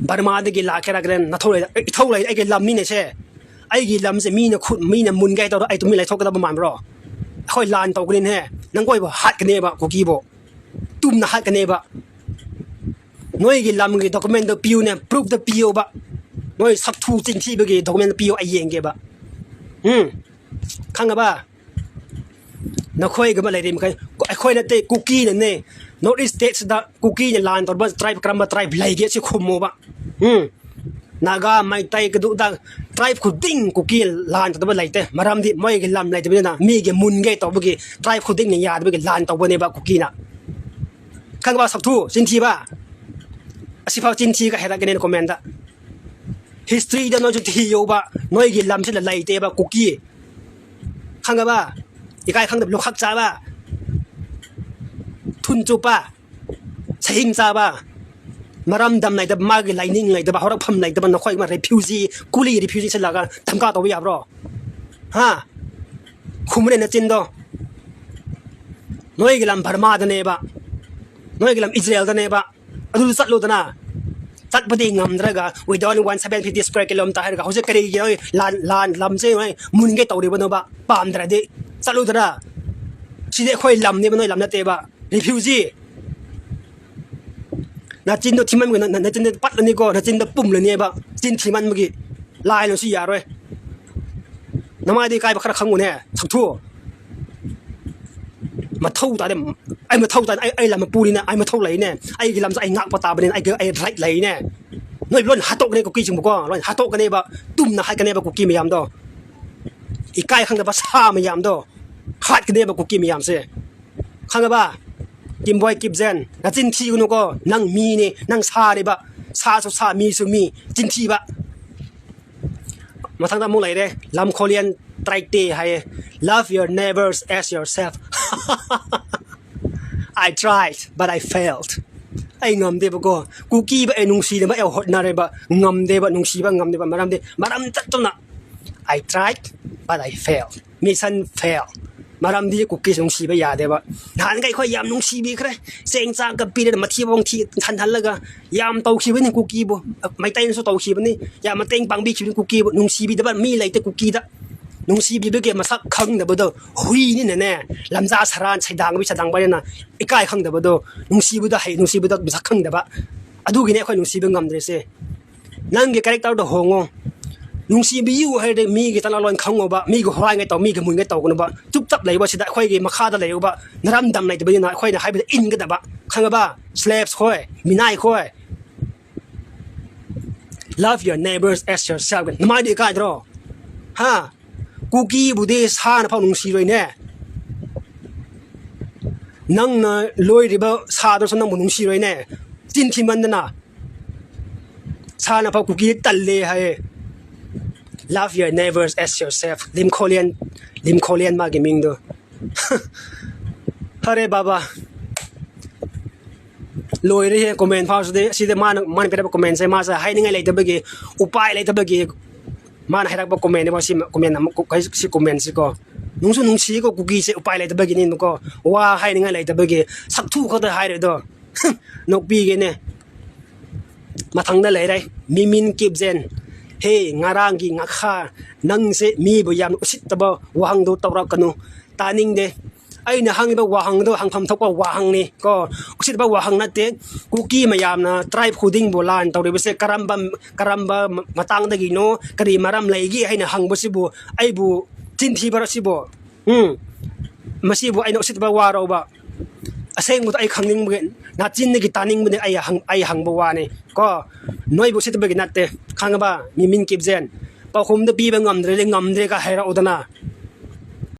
ꯕꯔꯃꯥꯗꯒꯤ ꯂꯥꯛꯀꯦꯔꯥ ꯀꯔꯦ, ꯅꯊꯧ ꯂꯩ, ꯏꯊꯧ ꯂꯩ, ꯑꯩꯒꯤ ꯂꯝꯅꯤꯅꯦ ꯁꯦ꯫ ꯑꯩꯒꯤ ꯂꯝꯁꯦ ꯃꯤꯅ ꯈꯨꯠ, ꯃꯤꯅ ꯃꯨꯟꯒꯦ ꯇꯧꯔ ꯑꯩ ꯇꯨꯃꯤꯟ ꯂꯩꯊꯣꯛꯀꯗꯕ ꯃꯥꯟꯕ꯭ꯔꯣ? ꯑꯩꯈꯣꯏ ꯂꯥꯟ ꯇꯧꯒꯅꯤꯅꯦ꯫ ꯅꯪꯈꯣꯏꯕꯨ ꯍꯥꯠꯀꯅꯦꯕ ꯀꯨꯀꯤꯕꯨ꯫ ꯇꯨꯝꯅ ꯍꯥꯠꯀꯅꯦꯕ꯫ ꯅꯣꯏꯒꯤ ꯂꯝꯒꯤ ꯗꯣꯀꯨꯃꯦꯟꯗꯣ ꯄꯤꯌꯨꯅꯦ, ꯄ꯭ꯔꯨꯐꯇ ꯄꯤꯌꯣꯕ꯫ ꯅꯣꯏ ꯁꯛꯊꯨ ꯆꯤꯟꯊꯤꯕꯒꯤ ꯗꯣꯀꯨꯃꯦꯟꯗꯣ ꯄꯤꯌꯣ, ꯑꯩ ꯌꯦꯡꯒꯦꯕ꯫ ꯎꯝ, ꯈꯪꯉꯕ? ꯅꯈꯣꯏꯒꯨꯝꯕ ꯂꯩꯔꯤ ꯃꯈꯩ, ꯑꯩꯈꯣꯏ ꯅꯠꯇꯦ, ꯀꯨꯀꯤꯅꯅꯦ꯫ ꯅꯣꯔꯠ ꯏꯁ ꯁ꯭ꯇꯦꯠꯁꯤꯗ ꯀꯨꯀꯤꯅ ꯂꯥꯟ ꯇꯧꯔꯕ ꯇ꯭ꯔꯥꯏꯕ ꯀꯔꯝꯕ ꯇ꯭ꯔꯥꯏꯕ ꯂꯩꯒꯦ ꯁꯤ ꯈꯨꯝꯃꯣꯕ꯫ ꯎꯝ, ꯅꯥꯒꯥ, ꯃꯩꯇꯩ, ꯀꯗꯨꯗ ꯇ꯭ꯔꯥꯏꯕ ꯈꯨꯗꯤꯡ ꯀꯨꯀꯤ ꯂꯥꯟ ꯇꯧꯗꯕ ꯂꯩꯇꯦ꯫ ꯃꯔꯝꯗꯤ ꯃꯣꯏꯒꯤ ꯂꯝ ꯂꯩꯇꯕꯅꯤꯅ ꯃꯤꯒꯤ ꯃꯨꯟꯒꯦ ꯇꯧꯕꯒꯤ ꯇ꯭ꯔꯥꯏꯕ ꯈꯨꯗꯤꯡꯅ ꯌꯥꯗꯕꯒꯤ ꯂꯥꯟ ꯇꯧꯕꯅꯦꯕ ꯀꯨꯀꯤꯅ꯫ ꯈꯪꯉꯕ ꯁꯛꯊꯨ ꯆꯤꯟꯊꯤꯕ? ꯑꯁꯤꯐꯥꯎ ꯆꯤꯟꯊꯤꯒ ꯍꯥꯏꯔꯛꯀꯅꯤ ꯀꯣꯃꯦꯟꯗ꯫ ꯍꯤꯁꯇ꯭ꯔꯤꯗ ꯅꯣꯏꯁꯨ ꯊꯤꯌꯧꯕ, ꯅꯣꯏꯒꯤ ꯂꯝꯁꯤꯗ ꯂꯩꯇꯦꯕ ꯀꯨꯀꯤ꯫ ꯈꯪꯉꯕ? ꯏꯀꯥꯏ ꯈꯪꯗꯕ, ꯂꯨꯈꯛ ꯆꯥꯕ, ꯊꯨꯟ ꯆꯨꯞꯄ, ꯁꯍꯤꯡ ꯆꯥꯕ, ꯃꯔꯝꯗꯝ ꯂꯩꯇꯕ, ꯃꯥꯒꯤ ꯂꯥꯏꯅꯤꯡ ꯂꯩꯇꯕ, ꯍꯧꯔꯛꯐꯝ ꯂꯩꯇꯕ, ꯅꯈꯣꯏ ꯑꯃ ꯔꯤꯐ꯭ꯌꯨꯖꯤ, ꯀꯨꯂꯤ ꯔꯤꯐ꯭ꯌꯨꯖꯤ ꯁꯤꯜꯂꯒ ꯙꯝꯀꯥ ꯇꯧꯕ ꯌꯥꯕ꯭ꯔꯣ? ꯍꯥ? ꯈꯨꯝꯃꯨꯅꯦ ꯅꯆꯤꯟꯗꯣ꯫ ꯅꯣꯏꯒꯤ ꯂꯝ ꯕꯔꯃꯥꯗꯅꯦꯕ, ꯅꯣꯏꯒꯤ ꯂꯝ ꯏꯖꯔꯦꯜꯗꯅꯦꯕ, ꯑꯗꯨꯗ ꯆꯠꯂꯨꯗꯅ꯫ ꯆꯠꯄꯗꯤ ꯉꯝꯗ꯭ꯔꯒ, within one seven fifty square kilometer ꯍꯥꯏꯔꯒ ꯍꯧꯖꯤꯛ ꯀꯔꯤꯒꯤ ꯅꯣꯏ ꯂꯥꯟ, ꯂꯥꯟ ꯂꯝꯁꯦ ꯅꯣꯏ ꯃꯨꯟꯒꯦ ꯇꯧꯔꯤꯕꯅꯣꯕ? ꯄꯥꯝꯗ꯭ꯔꯗꯤ ꯆꯠꯂꯨꯗꯅ꯫ ꯁꯤꯗꯤ ꯑꯩꯈꯣꯏ ꯂꯝꯅꯦꯕ, ꯅꯣꯏ ꯂꯝ ꯅꯠꯇꯦꯕ꯫ ꯔꯤꯐ꯭ꯌꯨꯖꯤ꯫ ꯅꯆꯤꯟꯗꯣ ꯊꯤꯃꯟꯕꯒꯤ ꯅ-, ꯅ-, ꯅꯆꯤꯟꯗꯣ ꯄꯠꯂꯅꯤꯀꯣ, ꯅꯆꯤꯟꯗꯣ ꯄꯨꯝꯂꯅꯦꯕ꯫ ꯆꯤꯟ ꯊꯤꯃꯟꯕꯒꯤ ꯂꯥꯏꯅꯁꯨ ꯌꯥꯔꯣꯏ꯫ ꯅꯃꯥꯏꯗꯤ ꯏꯀꯥꯏꯕ ꯈꯔ ꯈꯪꯉꯨꯅꯦ, ꯁꯛꯊꯨ꯫ ꯃꯊꯧ ꯇꯥꯗꯦ꯫ ꯑꯩ ꯃꯊꯧ ꯇꯥꯗꯦ꯫ ꯑꯩ, ꯑꯩ ꯂꯝ ꯃꯄꯨꯅꯤꯅ ꯑꯩ ꯃꯊꯧ ꯂꯩꯅꯦ꯫ ꯑꯩꯒꯤ ꯂꯝꯁꯦ ꯑꯩ ꯉꯥꯛꯄ ꯇꯥꯕꯅꯤꯅ ꯑꯩꯒꯤ, ꯑꯩ right ꯂꯩꯅꯦ꯫ ꯅꯣꯏ ꯂꯣꯏꯅ ꯍꯥꯠꯇꯣꯛꯀꯅꯤ ꯀꯨꯀꯤꯁꯤꯡꯕꯨꯀꯣ, ꯂꯣꯏꯅ ꯍꯥꯠꯇꯣꯛꯀꯅꯦꯕ꯫ ꯇꯨꯝꯅ ꯍꯥꯠꯀꯅꯦꯕ ꯀꯨꯀꯤ ꯃꯌꯥꯝꯗꯣ꯫ ꯏꯀꯥꯏ ꯈꯪꯗꯕ ꯁꯥ ꯃꯌꯥꯝꯗꯣ ꯍꯥꯠꯀꯅꯦꯕ ꯀꯨꯀꯤ ꯃꯌꯥꯝꯁꯦ꯫ ꯈꯪꯉꯕ? ꯀꯤꯝꯕꯣꯏ ꯀꯤꯞꯖꯦꯟ, ꯅꯆꯤꯟ ꯊꯤꯒꯅꯨꯀꯣ꯫ ꯅꯪ ꯃꯤꯅꯦ, ꯅꯪ ꯁꯥꯅꯦꯕ꯫ ꯁꯥꯁꯨ ꯁꯥ, ꯃꯤꯁꯨ ꯃꯤ꯫ ꯆꯤꯟꯊꯤꯕ꯫ ꯃꯊꯪꯗ ꯑꯃꯨꯛ ꯂꯩꯔꯦ, ꯂꯝꯈꯣꯂꯤꯌꯟ ꯇ꯭ꯔꯥꯏꯇꯦ ꯍꯥꯏꯌꯦ꯫ Love your neighbors as yourself. I tried, but I failed. ꯑꯩ ꯉꯝꯗꯦꯕꯀꯣ꯫ ꯀꯨꯀꯤꯕꯨ ꯑꯩ ꯅꯨꯡꯁꯤꯅꯕ ꯑꯩ ꯍꯣꯠꯅꯔꯦꯕ꯫ ꯉꯝꯗꯦꯕ, ꯅꯨꯡꯁꯤꯕ ꯉꯝꯗꯦꯕ꯫ ꯃꯔꯝꯗꯤ ꯃꯔꯝ ꯆꯠꯇꯅ, I tried, but I failed. Mission fail. ꯃꯔꯝꯗꯤ ꯀꯨꯀꯤꯁ ꯅꯨꯡꯁꯤꯕ ꯌꯥꯗꯦꯕ꯫ ꯅꯍꯥꯟꯈꯩ ꯑꯩꯈꯣꯏ ꯌꯥꯝ ꯅꯨꯡꯁꯤꯕꯤꯈ꯭ꯔꯦ꯫ ꯆꯦꯡ ꯆꯥꯛꯀ ꯄꯤꯔꯒ ꯃꯊꯤꯕꯣꯡ ꯊꯤ ꯊꯟꯍꯜꯂꯒ ꯌꯥꯝ ꯇꯧꯈꯤꯕꯅꯤ ꯀꯨꯀꯤꯕꯨ꯫ ꯃꯩꯇꯩꯅꯁꯨ ꯇꯧꯈꯤꯕꯅꯤ꯫ ꯌꯥꯝ ꯃꯇꯦꯡ ꯄꯥꯡꯕꯤꯈꯤꯕꯅꯤ ꯀꯨꯀꯤꯕꯨ꯫ ꯅꯨꯡꯁꯤꯕꯤꯗꯕ ꯃꯤ ꯂꯩꯇꯦ ꯀꯨꯀꯤꯗ꯫ ꯅꯨꯡꯁꯤꯕꯤꯕꯒꯤ ꯃꯁꯛ ꯈꯪꯗꯕꯗꯣ ꯍꯨꯏꯅꯤꯅꯅꯦ꯫ ꯂꯝꯖꯥ ꯁꯔꯥꯟ ꯁꯩꯗꯥꯡꯕꯤ ꯁꯩꯗꯥꯡꯕꯅꯤꯅ ꯏꯀꯥꯏ ꯈꯪꯗꯕꯗꯣ, ꯅꯨꯡꯁꯤꯕꯗ ꯍꯩ, ꯅꯨꯡꯁꯤꯕꯗ ꯃꯁꯛ ꯈꯪꯗꯕ꯫ ꯑꯗꯨꯒꯤꯅꯦ ꯑꯩꯈꯣꯏ ꯅꯨꯡꯁꯤꯕ ꯉꯝꯗ꯭ꯔꯤꯁꯦ꯫ ꯅꯪꯒꯤ characterꯗꯣ ꯍꯣꯡꯉꯣ꯫ ꯅꯨꯡꯁꯤꯕꯤꯌꯨ ꯍꯥꯏꯔꯗꯤ ꯃꯤꯒꯤ ꯇꯅꯥꯂꯣꯟ ꯈꯪꯉꯣꯕ, ꯃꯤꯒꯤ ꯍꯣꯔꯥꯏꯉꯩ ꯇꯧ, ꯃꯤꯒꯤ ꯃꯨꯟꯉꯩ ꯇꯧꯒꯅꯨꯕ꯫ ꯆꯨꯞ ꯆꯞ ꯂꯩꯕ ꯁꯤꯗ ꯑꯩꯈꯣꯏꯒꯤ ꯃꯈꯥꯗ ꯂꯩꯔꯨꯕ ꯅꯔꯝꯗꯝ ꯂꯩꯇꯕꯅꯤꯅ ꯑꯩꯈꯣꯏꯅ ꯍꯥꯏꯕꯗ ꯏꯟꯒꯗꯕ, ꯈꯪꯉꯕ? Slaves ꯈꯣꯏ, ꯃꯤꯅꯥꯏ ꯈꯣꯏ꯫ Love your neighbors as yourself꯫ ꯅꯃꯥꯏꯗꯤ ꯏꯀꯥꯏꯗ꯭ꯔꯣ? ꯍꯥ? ꯀꯨꯀꯤꯕꯨꯗꯤ ꯁꯥꯅ ꯐꯥꯎ ꯅꯨꯡꯁꯤꯔꯣꯏꯅꯦ꯫ ꯅꯪꯅ ꯂꯣꯏꯔꯤꯕ ꯁꯥꯗꯨꯁꯨ ꯅꯪꯕꯨ ꯅꯨꯡꯁꯤꯔꯣꯏꯅꯦ꯫ ꯆꯤꯟ ꯊꯤꯃꯟꯗꯅ꯫ ꯁꯥꯅ ꯐꯥꯎ ꯀꯨꯀꯤ ꯇꯜꯂꯦ ꯍꯥꯏꯌꯦ꯫ Love your neighbors as yourself꯫ ꯂꯤꯝꯈꯣꯂꯤꯌꯟ, ꯂꯤꯝꯈꯣꯂꯤꯌꯟ ꯃꯥꯒꯤ ꯃꯤꯡꯗꯣ꯫ ꯐꯔꯦ ꯕꯥꯕꯥ꯫ ꯂꯣꯏꯔꯦꯍꯦ comment ꯐꯥꯎꯁꯤꯗꯤ꯫ ꯑꯁꯤꯗ ꯃꯥꯅ, ꯃꯥꯅ ꯄꯤꯔꯛꯄ commentꯁꯦ ꯃꯥꯁꯦ ꯍꯥꯏꯅꯤꯡꯉꯥꯏ ꯂꯩꯇꯕꯒꯤ, ꯎꯄꯥꯏ ꯂꯩꯇꯕꯒꯤ ꯃꯥꯅ ꯍꯥꯏꯔꯛꯄ commentꯅꯦꯕ꯫ ꯁꯤ comment ꯑꯃꯨꯛ ꯀꯨ-, ꯁꯤ commentꯁꯤꯀꯣ꯫ ꯅꯨꯡꯁꯨ ꯅꯨꯡꯁꯤꯀꯣ ꯀꯨꯀꯤꯁꯦ, ꯎꯄꯥꯏ ꯂꯩꯇꯕꯒꯤꯅꯤꯅꯀꯣ꯫ ꯋꯥ ꯍꯥꯏꯅꯤꯡꯉꯥꯏ ꯂꯩꯇꯕꯒꯤ ꯁꯛꯊꯨ ꯈꯛꯇ ꯍꯥꯏꯔꯦꯗꯣ꯫ ꯅꯣꯛꯄꯤꯒꯦꯅꯦ꯫ ꯃꯊꯪꯗ ꯂꯩꯔꯦ, ꯃꯤꯃꯤꯟ ꯀꯤꯞꯖꯦꯟ꯫ ꯍꯦ, ꯉꯔꯥꯡꯒꯤ ꯉꯥꯈꯥ, ꯅꯪꯁꯦ ꯃꯤꯕꯨ ꯌꯥꯝ ꯎꯁꯤꯠꯇꯕ ꯋꯥꯍꯪꯗꯣ ꯇꯧꯔꯛꯀꯅꯨ꯫ ꯇꯥꯅꯤꯡꯗꯦ꯫ ꯑꯩꯅ ꯍꯪꯉꯤꯕ ꯋꯥꯍꯪꯗꯣ ꯍꯪꯐꯝ ꯊꯣꯛꯄ ꯋꯥꯍꯪꯅꯤ ꯀꯣ꯫ ꯎꯁꯤꯠꯇꯕ ꯋꯥꯍꯪ ꯅꯠꯇꯦ꯫ ꯀꯨꯀꯤ ꯃꯌꯥꯝꯅ tribe ꯈꯨꯗꯤꯡꯕꯨ ꯂꯥꯟ ꯇꯧꯔꯤꯕꯁꯦ ꯀꯔꯝꯕ, ꯀꯔꯝꯕ ꯃꯇꯥꯡꯗꯒꯤꯅꯣ? ꯀꯔꯤ ꯃꯔꯝ ꯂꯩꯒꯦ ꯍꯥꯏꯅ ꯍꯪꯕꯁꯤꯕꯨ ꯑꯩꯕꯨ ꯆꯤꯟ ꯊꯤꯕꯔ ꯁꯤꯕꯨ? ꯎꯝ, ꯃꯁꯤꯕꯨ ꯑꯩꯅ ꯎꯁꯤꯠꯇꯕ ꯋꯥꯔꯧꯕ? ꯑꯁꯦꯡꯕꯗꯣ ꯑꯩ ꯈꯪꯅꯤꯡꯕꯒꯤ, ꯅꯥꯆꯤꯟꯗꯒꯤ ꯇꯥꯅꯤꯡꯕꯅꯤ ꯑꯩ ꯍꯪ-, ꯑꯩ ꯍꯪꯕ ꯋꯥꯅꯤ ꯀꯣ꯫ ꯅꯣꯏꯕꯨ ꯎꯁꯤꯠꯇꯕꯒꯤ ꯅꯠꯇꯦ, ꯈꯪꯉꯕ? ꯃꯤꯃꯤꯟ ꯀꯤꯞꯖꯦꯟ, ꯄꯥꯎꯈꯨꯝꯗ ꯄꯤꯕ ꯉꯝꯗ꯭ꯔꯗꯤ ꯉꯝꯗ꯭ꯔꯦꯒ ꯍꯥꯏꯔꯛꯎꯗꯅ꯫